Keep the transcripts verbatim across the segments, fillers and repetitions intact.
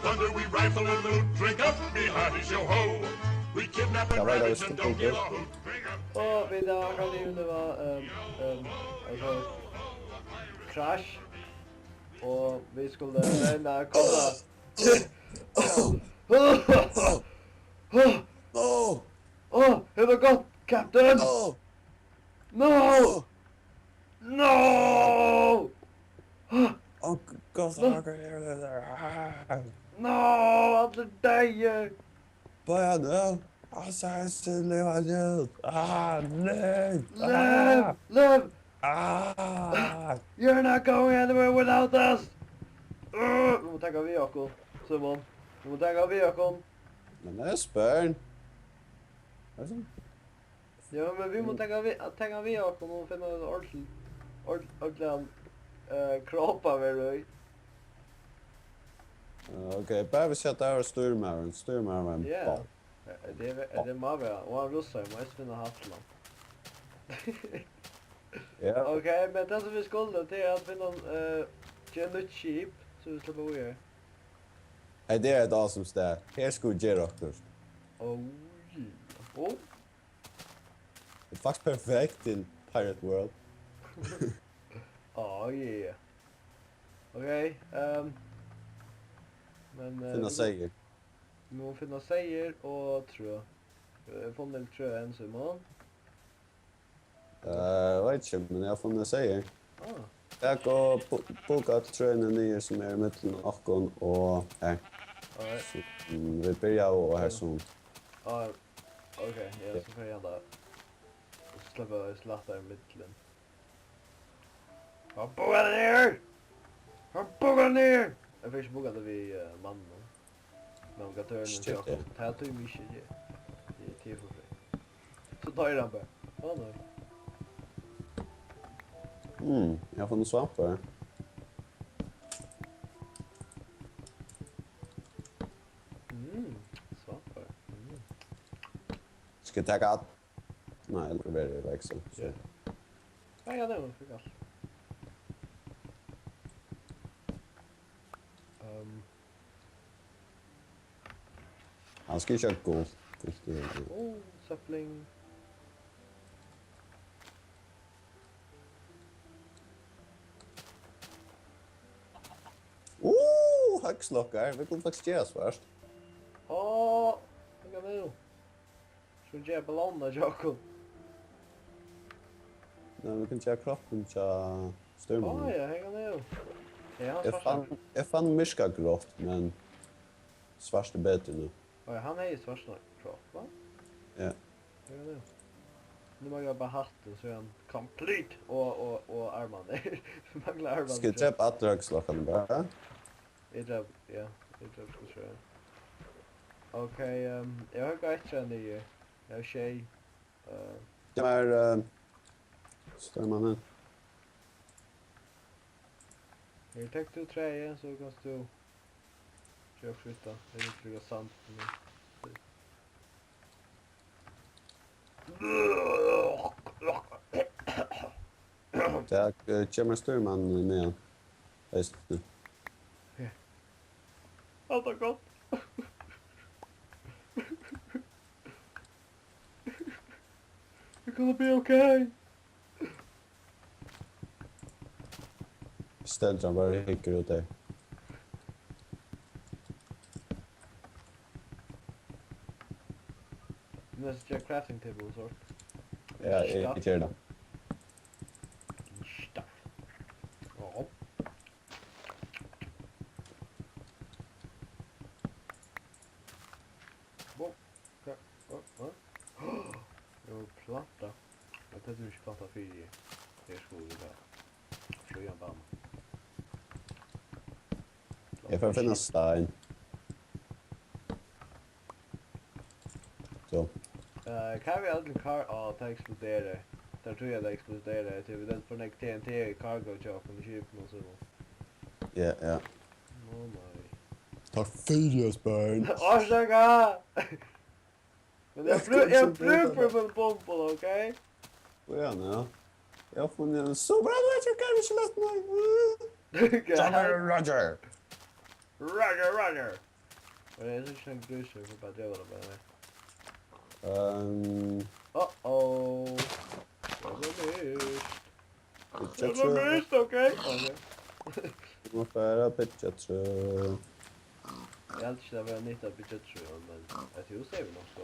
Thunder, we rifle and loot, drink up, be hearty, show ho. We kidnap and ravage and don't give a hoot. Bring up. Og vit hava akkurát yvirlivað, ehm, ehm, altso, Crash. Og vit skulu royna at koma. No! Áh, hetta var gott, Captain! No! No! No! Áh, gott, no! No, allir deyðir! Bíða nú! Assassin, liva nú! Ah, nei! Liv! Ah! Liv! Ah! You're not going anywhere without us! Uh, vit mugu taka við okkum, Simon. Vit mugu taka við okkum. Men Esbern. Hvat er tað? Ja, men vit mugu taka við, taka við okkum og finna ein ordil-, ord-, ordiligan, eh, kropp at vera í. Ja, ok, bara vit siga at tað var stýrimaðurin. Stýrimaðurin var ein ball. Ja, tað er, tað má vera. Og hann russar, eg má helst finna hann til hann. Ja. Ok, men tað sum vit skulu, tað er at finna, eh, gera nýtt skip, so vit sleppa víðari. Hey, tað er eitt awesome stað. Her skulu vit gera okkurt. Oh, yeah. Oh. Tað er faktiskt perfekt til Pirate World. Oh, yeah. Ok, ehm, men, eh, finna vit seyðir. Vit mugu finna seyðir og trø. Eg havi funnið trø enn, Simon. Eh, eg veit ikki, men eg havi funnið seyðir. Ah. Tak og pu-, pukka øll trøini niður sum eru millum okkum og her. Alright. So, mm, vit byrja og her sum. Ah, ok, ja, so fer eg handa. Og so sleppa vit slættar í millum. Hann bugar niður! Hann bugar niður! Eg fekk ikki bugað tað við, eh, manninum. Navigatørin hjá okkum. Tað tími eg ikki, eg, eg, eg eri for frek. So doyr hann bara. Ó nei. Mm, eg havi funnið svampar. Mm, svampar. Mm. Skal eg taka alt? Nei, eg lukka verri í vekk, so. Ja. Ja, ja, tað var for galt. Ehm. Hann skal ikki ha gult. Gult er gult. Ó, søpling. Ó, høggslokkar. Vit kunnu faktiskt gera svart. Á, hygg nú. Skulu vit gera ballónina hjá okkum? Nei, vit kunnu gera kroppin hjá stýrimanninum. Á ja, hygg nú. Ja, hann... Eg fann, eg fann myrkagrátt, men svart er betri nú. Á ja, hann hevði svart kropp, va? Ja. Hygg nú. Nú má eg bara hattin, so er hann complete og, og, og armarnir. Manglar armarnir. Skal eg drepa allar høggslokkarnar bara? Eg drap, ja, eg drap, skal eg siga. Ok, ehm, eg havi eitt trø niður. Eg havi sjey. Eh. Her, eh, stýrimannin. Her, tek tú træið, so kanst tú gera okkurt við tað. Eg vil brúka sand. Tak, eh, kemur stýrimann við hann. Veitst tú? Ja. Alt er gott. It's gonna be okay. Stendur hann bara og hyggur út har. Men eg skal gera crafting table og sort. Ja, eg, eg geri tað. Start. Ja. Wow. Hvat? Hvat? Hvat? Eg vil planta. Men tað er ikki planta fyri. Her skulu vit hava. Skulu vit hava bana. Eg fari at finna stein. So. Eh, hvat við øll car-, á, tað eksploderar. Tað trúgvi eg, tað eksploderar. Tí vit hava for nógv T N T í cargo hjá okkum í skipinum og so. Ja, ja. Ó nei. Takk fyri, Esbern. Orsaka! Men eg havi brú-, eg havi brúk fyri mína bombu, ok? Ja, ja. Eg havi funnið ein super Roger, kann ikki lata meg. Ok. Roger, Roger. Roger, Roger. Og eg synist ikki, hann grísur, eg fór bara at djóka bara, nei. Ehm. Uh-oh. Tað var mist. Byggja trø. Tað var mist, ok? Ok. Tú má fara at byggja trø. Eg helt ikki, tað var nytt at byggja trø, men eitt hús er vel nokk so.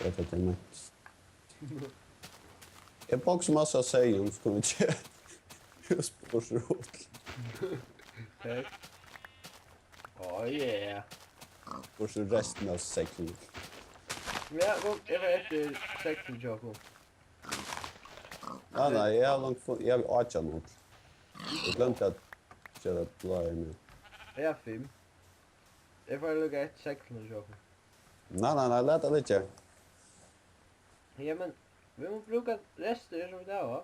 Eg fekk tað mest. Eg bók so massa seyðum, so kunnu vit gera hús burtur úr. Takk. Oh yeah. Burtur restina av seglum. Ja, og eg var eftir seglum, Jakob. Nei, nei, eg havi langt fun-, eg havi átjan ull. Eg gloymdi at gera bláar nú. Eg havi fimm. Eg fari at lukka eftir seglum, Jakob. Nei, nei, nei, lat tað liggja. Ja, men vit mugu brúka restir, sum vit hava.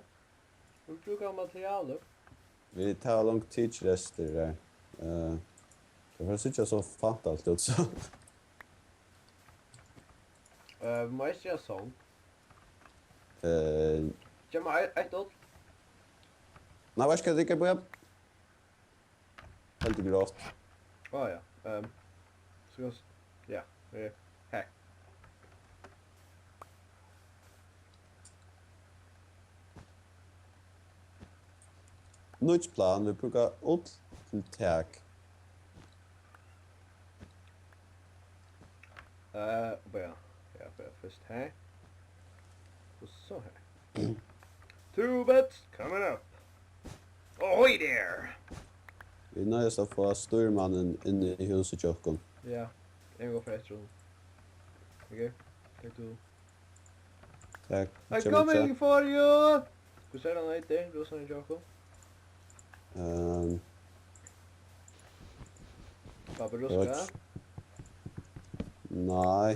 Vit brúka materialir. Vit hava longu tikið restir har. Eh, tað fer at síggja so fantalt út, so. Eh, vit mugu eisini gera song. Eh. Gev mær eitt, eitt ull. Nei, veitst tú hvat, eg kann bíða. Heldur grovt. Á, ja. Ehm, so kanst-, ja, eh, her. Nýggj plan, vit brúka ull til tak. Eh, bíða. Ja, bíða, fyrst her. Og so her. Two bets coming up. Ahoy there! Vit noyðast at fáa stýrimannin inn í húsið hjá okkum. Ja, eg vil gott fara eftir honum. Ok, takk tú. Takk. I'm coming for you! Hvussu er hann eitur, brorsan hjá okkum? Ehm. Babba Ruska? Eg veit ikki. Nei.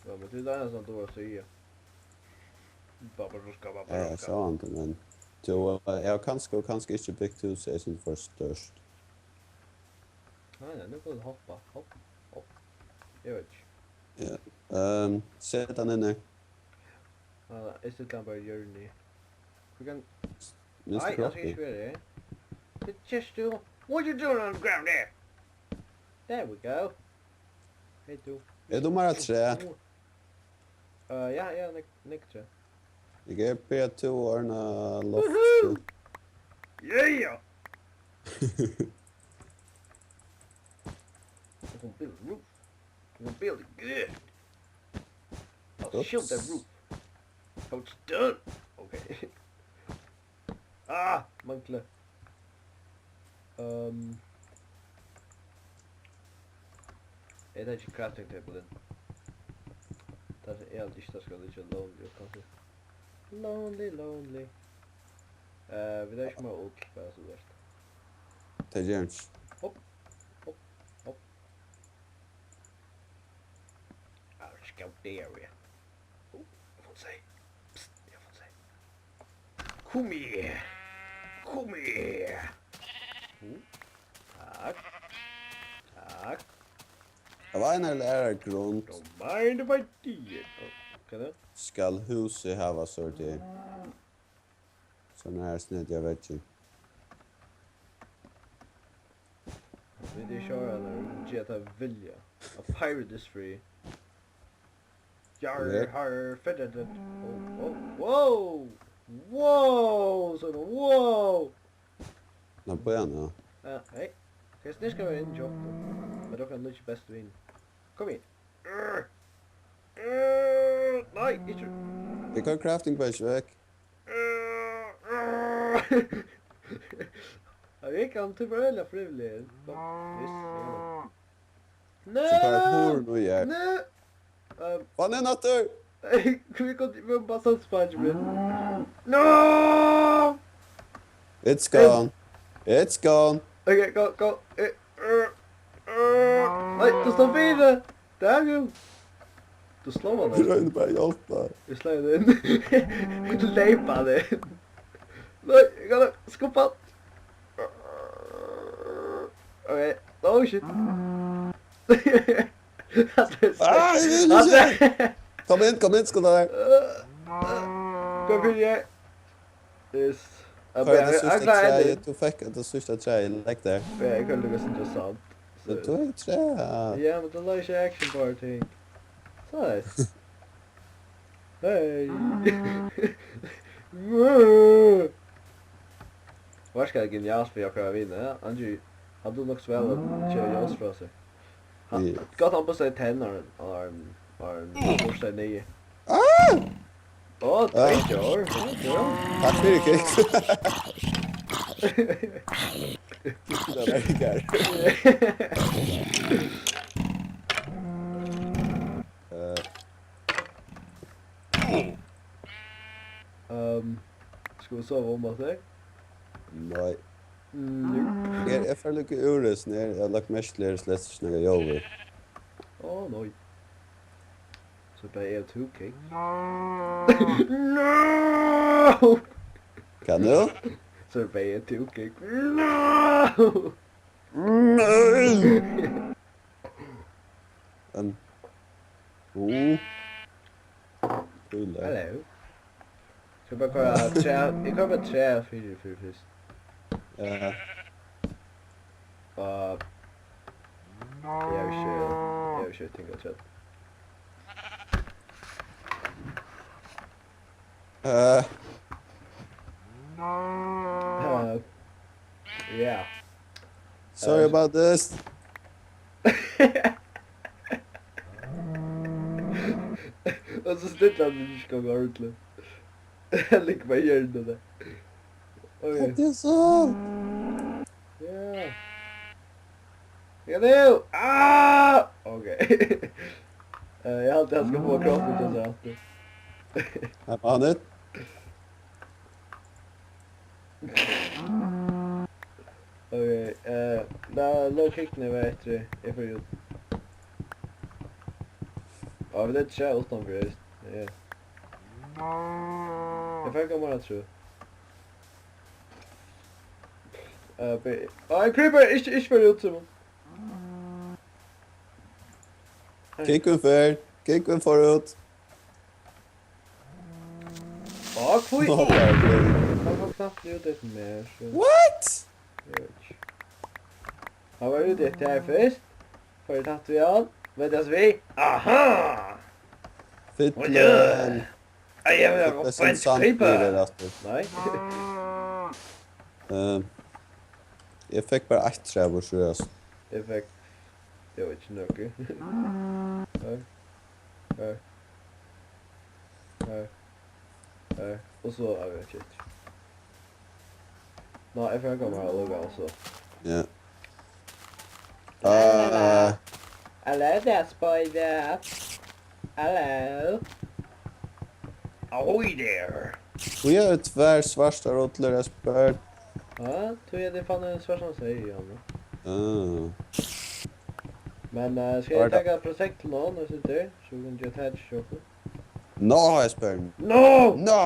Ja, men tað er eina sum tú hevur at siga. Babba Ruska, Babba Ruska. Ja, eg sá hann, men tú, eh, eg havi kanska og kanska ikki bygt húsið, eg synist for stórt. Nei, nei, nú kann tú hoppa. Hopp, hopp. Eg veit ikki. Ja. Ehm, set hann inn her. Ja, eg stilli hann bara í hjørnið. Hví kann... Nei, eg skal ikki vera her. Hvat gert tú? What you doing on the ground there? There we go. Hey, tú. Er tú meira træ? Eh, ja, ja, nek-, nek træ. Eg er B to og ordna loft. Woohoo! Yeah! We're gonna build a roof. We're gonna build it good. I'll shield that roof. Oops. How it's done. Okay. Ah, mangli. Ehm. Er tað ikki crafting table inn? Tað er, eg haldi ikki, tað skal liggja lonely uppi. Lonely, lonely. Eh, vit hava ikki meir ull, bara so tú veitst. Tað ger ikki. Hopp, hopp, hopp. Ah, let's go there, yeah. Oh, eg fann seg. Psst, eg fann seg. Kom her. Kom her. Oh, takk. Takk. Av ein ella aðrari grund... Don't mind if I do it. Oh, hvat er tað? ...skal húsið hava sortir. Sovorðnar snedigar veggir. Vit eru ikki orðaðir, vit gera tað við vilja. A pirate is free. Jarr, jarr, fedda, fedda. Oh, oh, wow! Wow! So, wow! Ná, bíða nú. Ja, hey. Hesin skal vera inn í okkum. Men tú kann ikki best vin. Kom igjen. Øh, øh, nei, ikki. Eg kann crafting bench vekk. Øh, øh. Ja, eg kann typ øgiliga frivillig. Kom, yes, eg kann. Nei! So kann eg hurra nú, ja. Nei! Ehm. Fann inn aftur! Hey, hví kom tú bara sånn sponge, man? No! It's gone. It's gone. Ok, go, go. Eh, eh, eh. Nei, tú stóð fyri. Damn you. Tú sló hann. Eg royni bara at hjálpa. Eg sló hann inn. Leyp hann inn. Nei, eg kann skubba hann. Ok, oh shit. Hatta er... Ah, eg vil ikki. Hatta er... Kom inn, kom inn, skunda tær. Kom fyri, eg. Yes. Hvar er tað síðsta træið? Tú fekk tað síðsta træið, legg tað. Ja, eg kann lukka sindur sand. Tað er tvey, tvey. Ja, men tað er ikki action bar ting. Soleiðis. Hey. Var skal genialt fyri okkara vini, ja? Hann ger, hann dugir nokk so væl at gera ljós frá sær. Hann, yes. Gott, hann bustaði tenn, áðrenn, áðrenn, áðrenn hann bustaði niður. Ah! Ó, thank you. Thank you. Takk fyri, Kik. Tað var ikki har. Eh. Ehm, skulu vit sova um aftur? Nei. Mm, jú. Eg, eg fari líka úr hesum her. Eg havi lagt merki til, her er slett ikki nakar ljóð í. Ó, nei. So bara eg og tú, Kik. No! Hvat nú? So bara eg og tú, Kik. No! Nei! En. Uh. Hallo. Skal bara koyra træ, eg koyri bara træ fyri, fyri fyrst. Ja. Og eg havi ikki, eg havi ikki ting av træ. Eh. Eh, ja. Sorry about this. Og so stillar hann ikki gonga ordentligt. Hann liggur bara í hjørnuni. Okay. Hvat er so? Ja. Ja, nú! Ah! Okay. Eh, eg haldi, hann skal fáa kroppin til seg aftur. Her var hann. Okay, eh, la, la Kik vera eftir, eg fari út. Á, vit lata træ uttanfyri, ja. Eg fari at koma aftur. Eh, be-, á, ein creeper! Ikki, ikki fara út, Simon. Kikkurin fer. Kikkurin fer út. Á, hví? Nå, bara blir. Hann kom knappliga út eftir mær, so. What? Eg veit ikki. Hann var úti eftir har fyrst. Fór eg tætt við hann. Veit eg, so við. Aha! Fyllin. Ei, eg vil ha ein sandbili, Rasmus. Nei. Ehm, eg fekk bara eitt træ burtur, altso. Eg fekk, tað var ikki nøkur. Her. Her. Her. Her. Og so er vit klárir. Ná, eg fari at koma her og logga, altso. Ja. Hello. Ah. Hello there, spider. Hello. Ahoy there. Hví eru tvær svartar rullur, Esbjørn? Ja, tí at eg fann ein svartan seyð í honum. Ah. Men, eh, skal eg taka prosjektil nú, nú situr, so kunnu tit taka sjokkið? No, Esbjørn. No! No!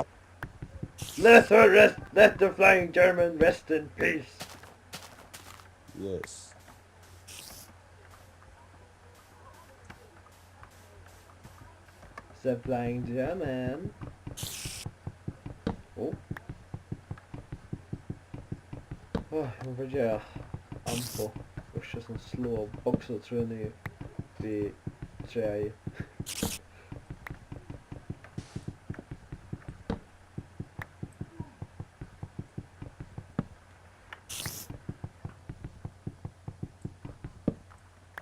Let her rest, let the flying German rest in peace. Yes. The flying German. Oh. Ah, eg má bara gera amboð. Usch, eg skal sláa boksatrøð niður við træið.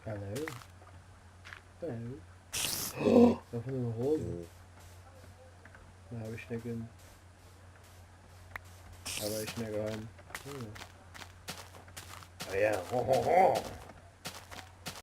Hello? Hello? Eg fann eina holu. Nei, eg var ikki nakað inn. Eg var ikki nakað heim. Hmm. Ah, ja. Ho, ho, ho.